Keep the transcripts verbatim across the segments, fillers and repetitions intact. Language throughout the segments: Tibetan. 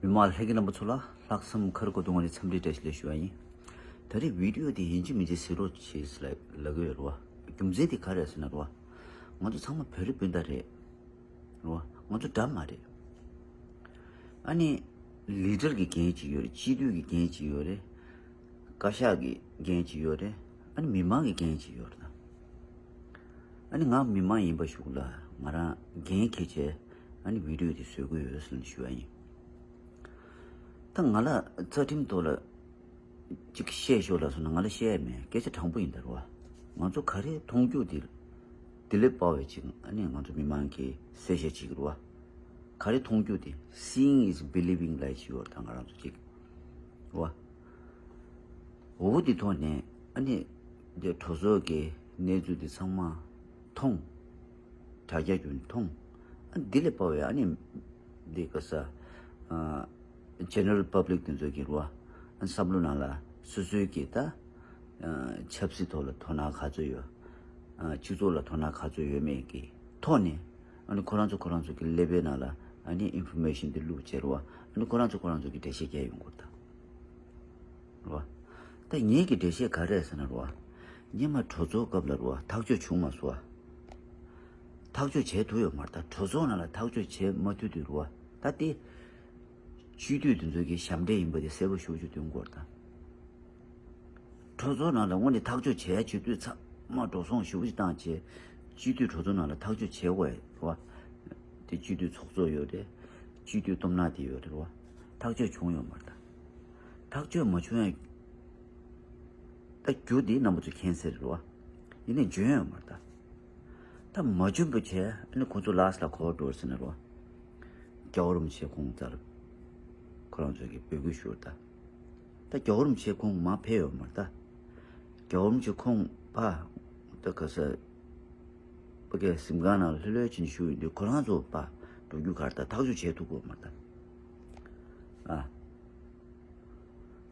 མི་མང་ལྷན་རྒྱས་རྣམ་པ་ཚོ་ལ་ལྷག་བསམ་ཁ་རུ་གོ་ཏུ་ངོ་ནས་འཚམས་འདྲི་བཀྲ་ཤིས་བདེ་ལེགས་ཞུ་བ་ཡིན། ད་རེས་བི་ཌིའོ་དེ་ཡིན་གཅིག་མིན་གཅིག་གཟིགས་རོགས་བྱེད་ཟེར་ལབ་ཀྱི་ཡོད་རེད་བ། རྒྱུ་མཚན་དེ་ག་རེ་རེད་ཟེར་ན་རེད་བ། ང་ཚོ་ཚང་མ་བོད་རིགས་སྤུན་ཟླ་རེད། རེད་བ། ང་ཚོ་འདྲ་མ་རེད། ཨ་ནི། ལི་ཌར་གྱི་འགན་ཅིག་ཡོད་རེད། སྤྱི་འཐུས་ཀྱི་འགན་ཅིག་ཡོད་རེད། བཀའ་ཤག་གི་འགན་ཅིག་ཡོད་རེད། ཨ་ནི་མི་མང་གི་འགན་ཅིག་ཡོད་རེད་ད། ཨ་ནི་ང་མི་མང་ཡིན་པ་ཞུགས་ལ་ང་རང་འགན་འཁྱེར་བྱས་ཨ་ནི་བི་ཌིའོ་དེ་བཟོ་གི་ཡོད་ཟེར་ནས་ཞུ་བ་ཡིན། ད་ང་ལ་རྩ་ཁྲིམས་ཐོག་ལ་ཅིག་བཤད་ཤོག་ལབ་སོང་ན་ང་ལ་བཤད་ཡ་མེད། སྐད་ཆ་དྲང་པོ་ཡིན་ད་རེད་བ། ང་ཚོ་ག་རེ་མཐོང་རྒྱུ་དེ་དེ་ལས་དཔའ་བའི་ཅིག་ཨ་ནི་ང་ཚོ་མི་མང་གིས་གསལ་བཤད་བྱེད་ཀྱི་རེད་བ། ག་རེ་མཐོང་རྒྱུ་དེ་seeing is believing ལབ་ཡ་ཅིག་ཡོད་རེད་ད་ང་རང་ཚོ་ཅིག་རེད་བ། འོ་དེ་ཐོག་ནས་ཨ་ནི་འདི་གྲོས་ཚོགས་ཀྱི་གནས་ཚུལ་འདི་ཚང་མ་མཐོང་། དྲ་རྒྱ་བརྒྱུད་ནས་མཐོང་། ཨ་འདི་ལས་དཔའ་བའི་ཨ་ནི་འདི་ག་ས་ཨ་general public དེ་ཚོ་གི་རུ་ཨ་བསམ་བློ་ནང་ལ་སོ་སོའི་གི་ད་ཨ་ཆབ་སྲིད་ཐོག་ལ་དོ་སྣང་ག་ཚོད་ཡོད། ཨ་སྤྱི་ཚོགས་ལ་དོ་སྣང་ག་ཚོད་ཡོད་མེད་ཀྱི་ཐོག་ནས་ཨ་ནི་ཁོ་རང་ཚོ་ཁོ་རང་ཚོ་གི་ཀླད་པའི་ནང་ལ་ཨ་ནི་ཨིན་ཕོར་མེ་ཤན་དེ་བླུགས་བྱས་རུ་ཨ་ནི་ཁོ་རང་ཚོ་ཁོ་རང་ཚོ་གི་འགྲེལ་བཤད་རྒྱག་ཡོང་དགོས་ད། རེད་བ། ད་ངེད་ཀྱི་འགྲེལ་བཤད་ག་རེ་རེད་ཟེར་ན་རེད་བ། སྔོན་མ་གྲོས་ཚོགས་སྐབས་ལ་རེད་བ་ཐག་གཅོད་བྱུང་མ་སོང་བ། ཐག་གཅོད་བྱས་ཐུབ་ཡོད་མ་རེད་ད། གྲོས་ཚོགས་ནང་ལ་ཐག་གཅོད་བྱས་མ་ཐུབ་དུས་རེད་བ། ད་དེ་སྤྱི་འཐུས་དེ་ཚོ་གི་ཞབས་འདྲེན་ཡིན་པ་དེ་གསལ་པོ་ཞེ་པོ་ཅིག་སྟོན་དགོས་རེད་ད། གྲོས་ཚོགས་ནང་ལ་དངོས་གནས་ཐག་གཅོད་བྱས་བྱེད་དུས་ཚང་མ་འགྲོ་སོང་ཞེ་པོ་ཅིག་བཏང་བྱས། སྤྱི་འཐུས་གྲོས་ཚོགས་ནང་ལ་ཐག་གཅོད་བྱས་དགོས་རེད་བ། དེ་སྤྱི་འཐུས་ཚོགས་གཙོ་ཡོད་རེད། སྤྱི་འཐུས་སྟོབས་ན་དེ་ཡོད་རེད་བ། ཐག་གཅོད་བྱུང་ཡོད་མ་རེད་ད། ཐག་གཅོད་མ་བྱུང་ཡང་། ད་རྒྱུ་འདི་རྣམ་པ་ཚོ་མཁྱེན་གསལ་རེད་བ། ཡིན་ནའི་འཇོན་ཡོད་མ་རེད་ད། ད་མ་འཇོན་པ་བྱས་ཨ་ནི་ཁོང་ཚོ་ལགས་ལ་གོ་བ་འགྲོ་ཟེར་ན་རེད་བ། རྒྱལ་བ་རིན་པོ་ཆེ་ཁོང་རྩར་ཁོ་རང་ཚོ་གི་འབོད་སྐུལ་ཞུ་རེད་ད། ད་རྒྱལ་བ་རིན་པོ་ཆེ་ཁོང་མར་ཕེབས་ཡོད་མ་རེད་ད། རྒྱལ་བ་རིན་པོ་ཆེ་ཁོང་ཕ་ད་ག་ས་ཕ་གིའི་གཟིམ་ཁང་ནང་ལྷོད་ལྷོད་བྱས་ནས་བཞུགས་ཡོད་དུས་ཁོ་རང་ཚོ་ཕར་འགྲོ་རྒྱུ་ག་རེ་ད་ཐག་གཅོད་བྱེད་ཐུབ་ཀྱི་ཡོད་མ་རེད་ད། ཨ།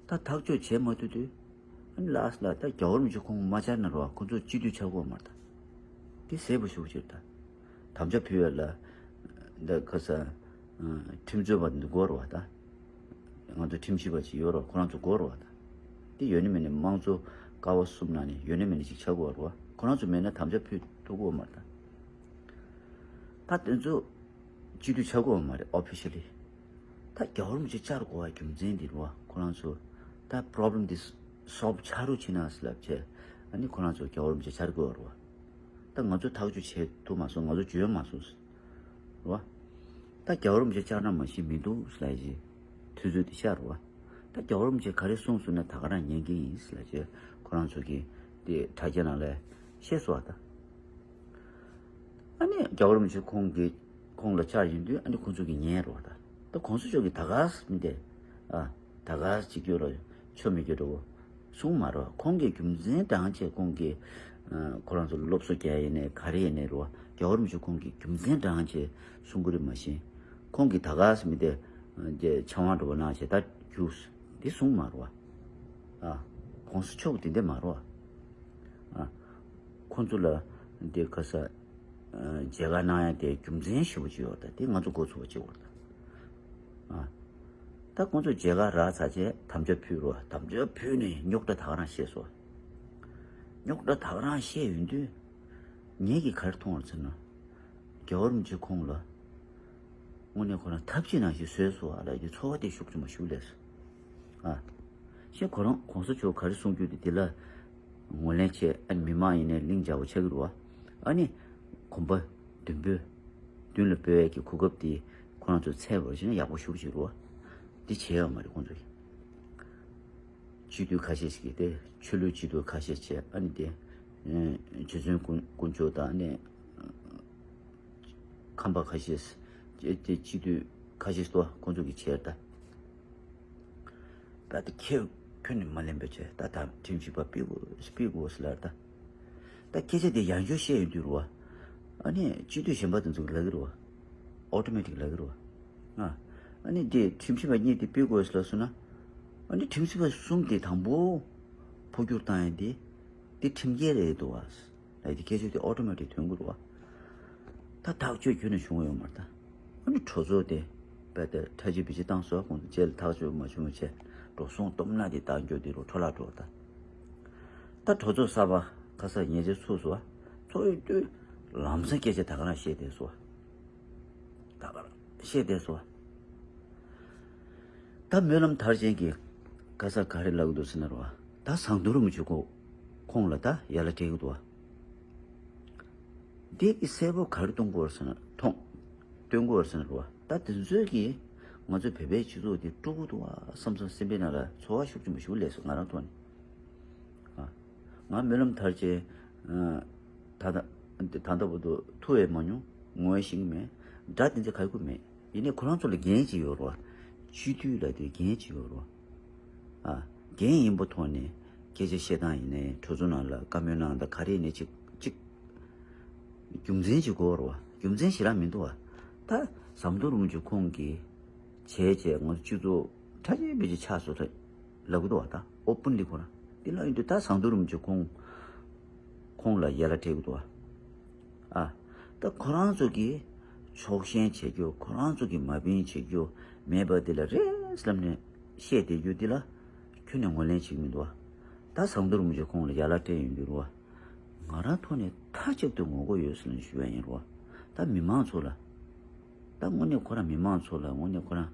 ད་ཐག་གཅོད་བྱེད་མ་ཐུབ་དུས། ཨ་ནི་ལགས་ལ་ད་རྒྱལ་བ་རིན་པོ་ཆེ་ཁོང་མ་བཅར་ན་རོ་ཁོ་ཚོ་སྤྱི་འཐུས་ཆགས་ཀྱི་ཡོད་མ་རེད་ད། དེ་གསལ་པོ་ཞེ་པོ་ཅིག་རེད་ད། དམ་བཅའ་ཕུལ་བ་ལ། འདི་ཁ་ས། ཁྲིམས་རྩོད་པ་འདི་དགོས་རེད་བ་ད། ང་ཚོ་ཁྲིམས་ཞིབ་པ་ཅིག་ཡོད་རེད་བ་ཁོ་རང་ཚོ་དགོས་རེད་བ་ད། དེ་ཡོད་ནི་མེད་ནི་དམངས་གཙོ་ཀ་བ་གསུམ་ནང་ནས་ཡོད་ནི་མེད་ནི་ཅིག་ཆགས་ཀྱི་ཡོད་རེད་བ་ཁོ་རང་ཚོ་མེད་ན་དམ་བཅའ་ཕུལ་ཐུབ་ཀྱི་ཡོད་མ་རེད་ད། ད་དེ་ཚོ་སྤྱི་འཐུས་ཆགས་ཀྱི་ཡོད་མ་རེད་ཨོ་ཕི་ཤལ་ལི། ད་རྒྱལ་བ་རིན་པོ་ཆེ་བཅར་དགོས་པའི་རྒྱུ་མཚན་འདི་རེད་བ་ཁོ་རང་ཚོ་ད་པོ་རོབ་ལེམ་འདི་སོལབ་ཆགས་རོགས་བྱེད་ན་ཟེར་ལབ་བྱས་ཨ་ནི་ཁོ་རང་ཚོ་རྒྱལ་བ་རིན་པོ་ཆེ་བཅར་དགོས་པ་རེད་བ། ད་ང་ཚོ་ཐག་གཅོད་བྱེད་ཐུབ་མ་སོང་ང་ཚོ་འཇོན་མ་སོང་ཟེར་རེད་བ། ད་རྒྱལ་བ་རིན་པོ་ཆེ་བཅར་ན་མ་གཞི་མི་འདུག་ཟེར་ལབ་ཀྱི་དུས་ཚོད་འདི་ཤར་རེད་བ། ད་རྒྱལ་བ་རིན་པོ་ཆེ་ག་རེ་གསུངས་སོང་ན་ད་ག་རང་ཉན་གྱི་ཡིན་ཟེར་ལབ་བྱས་ཁོ་རང་ཚོ་གིས་དེ་དྲ་རྒྱ་ནང་ལ་བཤད་སོང་བ་ད། ཨ་ནི་རྒྱལ་བ་རིན་པོ་ཆེ་ཁོང་གིས་ཁོང་ལ་བཅར་ཡོང་དུས་ཨ་ནི་ཁོང་ཚོ་གིས་ཉན་རོགས་ད། ད་གོང་ས་མཆོག་གིས་ད་ག་སེ་མི་དེ་ཨ་ད་ག་སེ་ཅིག་ཡོད་རོགས་ཆོ་མི་རྒྱུ་འགྲོ་གསུངས་མ་རོགས་ཁོང་གིས་རྒྱུ་མཚན་དྲངས་བྱས་ཁོང་གིས་ཁོ་རང་ཚོ་སློབ་གསོ་རྒྱག་ཡིན་ནའི་ག་རེ་ཡིན་ནའི་རོགས་རྒྱལ་བ་རིན་པོ་ཆེ་ཁོང་གིས་རྒྱུ་མཚན་དྲངས་བྱས་གསུང་གི་རེད་མ་གཞི་ཁོང་གིས་ད་ག་སེ་མི་དེ་ཆབ་དབང་འགྲོ་བ་གནང་བྱས་ད་རྒྱུ་འདི་གསུངས་མ་རོགས་ཨ་གོང་ས་མཆོག་དེ་འདྲ་མ་རོགས་ཨ། ཁོང་ཚོ་ལ་འདི་ག་ས་མཇལ་ཁ་གནང་ཡ་དེ་རྒྱུ་མཚན་ཞེ་པོ་ཅིག་ཡོད་རེད་ད་དེ་ང་ཚོ་འགོ་ཚུགས་པ་བྱེད་དགོས་རེད་ད། ད་ཁོང་ཚོ་མཇལ་ཁ་རག་ཚར་རྗེས་དམ་བཅའ་ཕུལ་རོགས་དམ་བཅའ་ཕུལ་ནས་རྙོག་དྲ་ད་ག་རང་བཤད་སོང་། རྙོག་དྲ་ད་ག་རང་བཤད་ཡོང་དུས་ངེད་ཀྱིས་ག་རེ་མཐོང་བ་ཟེར་ན། རྒྱལ་བ་རིན་པོ་ཆེ་ཁོང་ལ་དངོས་གནས་ཁོ་རང་ཐབས་ཤེས་ནང་བཞིན་བཟོས་སོང་བ་ལ་ཡི་ཚོར་བ་དེ་ཤུགས་ཆེན་པོ་ཞིག་སླེབས་སོང་། ཨ། ཞེས་ཁོ་རང་གོང་ས་མཆོག་ག་རེ་གསུང་རྒྱུ་དེ་དེ་ལ་ངོས་ལེན་བྱས་ཨ་ནི་མི་མང་ཡིན་ནའི་གླིང་བྱ་བ་ཆགས་ཀྱི་རེད་བ། ཨ་ནི་གོམ་པ་མདུན་སྤོས་མདུན་ལ་སྤོས་ཡས་ཀྱི་གོ་སྐབས་དེ་ཁོ་རང་ཚོ་འཚོལ་བར་བྱས་ན་ཡག་པོ་ཞེ་པོ་ཅིག་རེད་བ། དེ་བྱས་ཡོད་མ་རེད་ཁོང་ཚོ་གིས། སྤྱི་འཐུས་ཁ་ཤས་ཤིག་གིས་དེ་ཆོས་ལུགས་སྤྱི་འཐུས་ཁ་ཤས་བྱས་ཨ་ནི་དེ་རྗེ་བཙུན་དཀོན་དཀོན་མཆོག་དང་ཨ་ནི་ཁམས་པ་ཁ་ཤས་དེ་སྤྱི་འཐུས་ཁ་ཤས་ཏོ་ཁོང་ཚོ་གིས་བྱས་ད། ད་དེ་ཁྱེད་ཁྱོད་ནི་མ་ལེན་པའི་ཆེད་ད་ད་ཁྲིམས་ཞིབ་པ་ཕུད་དགོས་ཕུད་དགོས་ཟེར་ལབ་ད། ད་སྐད་ཆ་དེ་ཡང་བསྐྱར་བཤད་ཡོང་དུས་རུ་བ། ཨ་ནི་སྤྱི་འཐུས་གཞན་པ་དེ་ཚོ་གིས་ལབ་ཀྱི་རུ་བ། ཨོ་ཊོ་མེ་ཊིག་ལབ་ཀྱི་རུ་བ། ཨ་ཨ་ནི་དེ་ཁྲིམས་ཞིབ་པ་གཉིས་དེ་ཕུད་དགོས་ཟེར་ལབ་སོང་ན། ཨ་ནི་ཁྲིམས་ཞིབ་པ་གསུམ་དེ་དང་པོ་འཕོ་འགྱུར་བཏང་ཡ་དེ་དེ་ཁྲིམས་འགལ་རེད་འདུག་བ། ལབ་དེ་སྐད་ཆ་དེ་ཨོ་ཊོ་མེ་ཊིག་ཐོན་གྱི་རེད་བ། ད་ཐག་གཅོད་ཁྱོན་ནས་བྱུང་ཡོད་མ་རེད་ད། ཨ་ནི་གྲོས་ཚོགས་དེ་ པ་དེ་ཁྲ་ཆུ་བི་ཆུ་བཏང་སོ། ཁོང་ཚོ་རྗེས་ལ་ཐག་ཆོད་མ་བྱུང་བ་བྱས་འགྲོ་སོང་སྟོབས་ན་དེ་བཏང་རྒྱུ་དེ་རུ་འཕྲོ་བརླག་འགྲོ་བ་ད། ད་གྲོས་ཚོགས་གསར་པ་ཁ་ས་ཉེ་ཆར་ཚུགས་སོ། ཚོགས་ཡོད་དུས་ལམ་སང་སྐད་ཆ་ད་ག་རང་བཤད་བསྡད་སོ། ད་ག་རང་བཤད་བསྡད་སོ། ད་སྨོན་ལམ་མཐར་ཕྱིན་གྱི་ག་ས་ག་རེ་ལབ་འདུག་ཟེར་ན་རོ། ད་ཟམ་གདོང་རིན་པོ་ཆེ་ཁོ་ཁོང་ལ་ད་ཡ་ལ་སྤྲད་གི་འདུག་བ། འདི་གི་གསལ་པོ་ག་རེ་གཏོང་དགོས་ཟེར་ན་མཐོང་། སྟོན་དགོས་ཟེར་ན་རོ། ད་དེ་ཚོས་ཀྱིས་ང་ཚོ་བོད་པའི་སྤྱི་ཚོགས་འདི་དཀྲུག་གི་འདུག་བ་བསམ་བསམ་སེམས་པའི་ནང་ལ་ཚོར་བ་ཤུགས་ཆེན་པོ་ཞིག་སླེབས་སོང་ང་རང་ཐོག་ནས། ང་སྨོན་ལམ་མཐར་ཕྱིན། ད་ལྟ་ད་ལྟ་བར་དུ་ཐུག་ཡས་མ་མྱོང་། ངོ་ཤེས་ཀྱི་མེད། དགྲ་དེ་ཚོ་ག་ཡོད་མེད། ཡིན་ནའི་ཁོ་རང་ཚོ་ལ་འགན་ཅིག་ཡོད་རེད་བ། སྤྱི་འཐུས་ལ་དེ་འགན་ཅིག་ཡོད་རེད་བ། ཨ། འགན་ཡིན་པ་ཐོག་ནས་སྐད་ཆ་བཤད་སྟངས་ཡིན་ནའི་གྲོས་ཚོགས་ནང་ལ་བཀའ་མོལ་གནང་དང་ག་རེ་ཡིན་ནའི་ཅིག་ཅིག་རྒྱུ་མཚན་ཅིག་དགོས་རེད་བ། རྒྱུ་མཚན་ཞེ་དྲག་མི་འདུག་བ། ད་ཟམ་གདོང་རིན་པོ་ཆེ་ཁོང་གིས་བྱས་བྱས་ང་ཚོ་སྤྱི་ཚོགས་ཁྲ་ཆེན་པོ་ཅིག་ཆགས་སོང་ལབ་ཀྱི་འདུག་བ། ད་ཨོ་པན་ལི་ཁོ་རང་འདི་ལ་ཡིན་དུས་ད་ཟམ་གདོང་རིན་པོ་ཆེ་ཁོང་ཁོང་ལ་ཡ་ལ་སྤྲད་ཀྱི་འདུག་བ། ཨ། ད་ཁོ་རང་ཚོ་གིས་ཕྱོགས་ཞེན་བྱེད་རྒྱུ། ཁོ་རང་ཚོ་གིས་མ་བིན་བྱེད་རྒྱུ་མེད་པ་འདི་ལ་རེས་ལབ་ནས་བཤད་བསྡད་རྒྱུ་འདི་ལ་ཁྱོན་ནས་ངོས་ལེན་བྱེད་ཀྱི་མི་འདུག་བ། ད་ཟམ་གདོང་རིན་པོ་ཆེ་ཁོང་ལ་ཡ་ལ་སྤྲད་ཡོང་དུས་རེད་བ། ང་རང་ཐོག་ནས་མཐའ་གཅིག་ཏུ་ངོ་རྒོལ་ཡོད་ཟེར་ནས་ཞུ་ཡ་ཡིན་རེད་བ། ད་མི་མང་ཚོ་ལ། ད་དངོས་གནས་ཁོ་རང་མི་མང་ཚོ་ལ་དངོས་གནས་ཁོ་རང་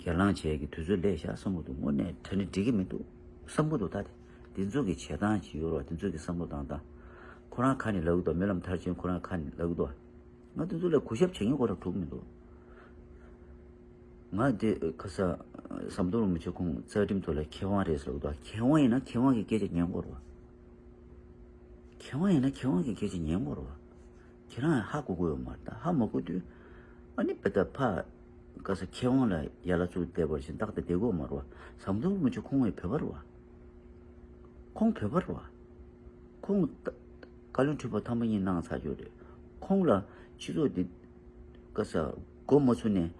སྒེར་ལངས་བྱས་ཀྱི་དུས་ཚོད་སླེབས་ཤག་བསམ་གྱི་འདུག་དངོས་གནས་དྲང་གནས་འགྲིག་གི་མི་འདུག་བསམ་གྱི་འདུག་ད་དེ་འདི་ཚོ་གི་བྱེད་སྟངས་ཅིག་ཡོད་རེད་བ། འདི་ཚོ་གི་བསམ་བློ་བཏང་སྟངས། ཁོ་རང་ཁ་ནས་ལབ་ཀྱི་འདུག་སྨོན་ལམ་མཐར་ཕྱིན་ཁོ་རང་ཁ་ནས་ལབ་ཀྱི་འདུག་ང་འདི་ཚོ་ལ་གུས་ཞབས་བྱེད་མཁན་ཁོ་རང་གྲུབ་མི་འདུག་ང་འདི་ཁ་ས་ཟམ་གདོང་རིན་པོ་ཆེ་ཁོང་རྩ་ཁྲིམས་ཐོག་ལ་མཁས་དབང་རེད་ཟེར་ལབ་ཀྱི་འདུག་མཁས་དབང་ཡིན་ན་མཁས་དབང་གི་སྐད་ཆ་ཉན་དགོས་རེད་བ། མཁས་དབང་ཡིན་ན་མཁས་དབང་གི་སྐད་ཆ་ཉན་དགོས་རེད་བ། ཁྱེད་རང་ཧ་གོ་གི་ཡོད་མ་རེད། ད་ཧ་མ་གོ་དུས་ཨ་ནི་དཔེ་ད་ཕ་ག་ས་མཁས་དབང་ལ་ཡ་ལ་བཙུགས་བསྡད་པ་བཞིན་ཏག་ཏག་བསྡད་དགོས་མ་རེད་བ། ཟམ་གདོང་རིན་པོ་ཆེ་ཁོང་ཡང་བོད་པ་རེད་བ། ཁོང་བོད་པ་རེད་བ། ཁོང་ད་བཀའ་བློན་ཁྲི་པ་ཐེངས་མ་གཉིས་གནང་ཚར་རྒྱུ་རེད། ཁོང་ལ་སྤྱི་ཚོགས་འདི་ག་ས་མགོ་མ་ཚོས་ནས་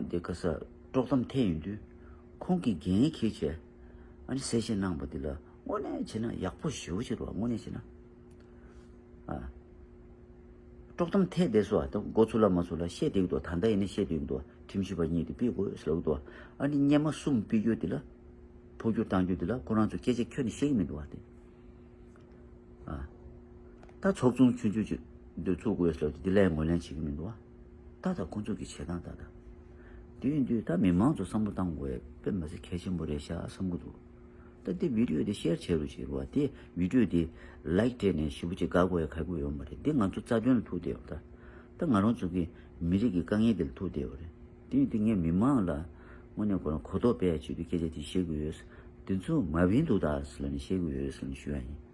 འདི་ག་ས་དཀྲོག་གཏམ་འཐེན་ཡོང་དུས་ཁོང་གིས་འགན་འཁྱེར་བྱས་ཨ་ནི་གསལ་བཤད་གནང་པ་འདི་ལ་དངོས་གནས་བྱས་ན་ཡག་པོ་ཞེ་པོ་ཅིག་རེད་བ། དངོས་གནས་བྱས་ན། ཨ། དཀྲོག་གཏམ་འཐེན་བསྡད་སོང་བ། ད་མགོ་ཚོས་ལ་མ་ཚོས་ལ་བཤད་བསྡད་ཀྱི་འདུག་ད་ལྟ་ཡིན་ན་བཤད་བསྡད་ཀྱི་འདུག་ཁྲིམས་ཞིབ་པ་གཉིས་དེ་ཕུད་དགོས་ཟེར་ལབ་ཀྱི་འདུག་ཨ་ནི་སྔོན་མ་གསུམ་ཕུད་རྒྱུ་དེ་ལ་འཕོ་འགྱུར་བཏང་རྒྱུ་དེ་ལ་ཁོ་རང་ཚོ་སྐད་ཆ་ཁྱོན་ནས་བཤད་ཀྱི་མི་འདུག་བ་དེ། ཨ། ད་ཚོགས་ཆུང་ཆུང་ཆུང་ཅིག་འདི་ཚུགས་དགོས་ཟེར་ལབ་དེ་དེ་ལ་ཡང་ངོས་ལེན་བྱེད་ཀྱི་མི་འདུག་བ། ད་ད་ཁོ་ཚོ་གི་བྱེད་སྟངས་ད་ད། དེ་ཡིན་དུས་ད་མི་མང་ཚོ་བསམ་བློ་བཏང་དགོས་དཔེ་མ་སྲིད་གལ་ཆེན་པོ་རེད་ཤག་བསམ་གྱི་འདུག་ད་འདི་བི་ཌི་ཡོ་འདི་ཤེར་བྱེད་རོགས་བྱེད་རོགས། དེ་བི་ཌི་ཡོ་འདི་ལའིཀ་སྤྲད་ནས་ཞེ་པོ་ཅིག་དགའ་དགོས་ཡ་ག་དགོས་ཡོད་མ་རེད། འདི་ང་ཚོ་རྩ་དོན་ལ་ཐུག་བསྡད་ཡོད། ད་ད་ང་རང་ཚོ་གི་མི་རིགས་ཀྱི་དཀའ་ངལ་འདི་ལ་ཐུག་བསྡད་ཡོད་རེད། དེ་ཡིན་དུས་ངས་མི་མང་ལ་དངོས་གནས་ཁོ་རང་གོ་རྟོགས་སྤེལ་ཡ་ཆེད་དུ་སྐད་ཆ་དེ་བཤད་དགོས་ཡོད། འདི་ཚོ་མ་བིན་འདུག་ད་ཟེར་ལབ་ནས་བཤད་དགོས་ཡོད་ཟེར་ནས་ཞུ་ཡ་ཡིན།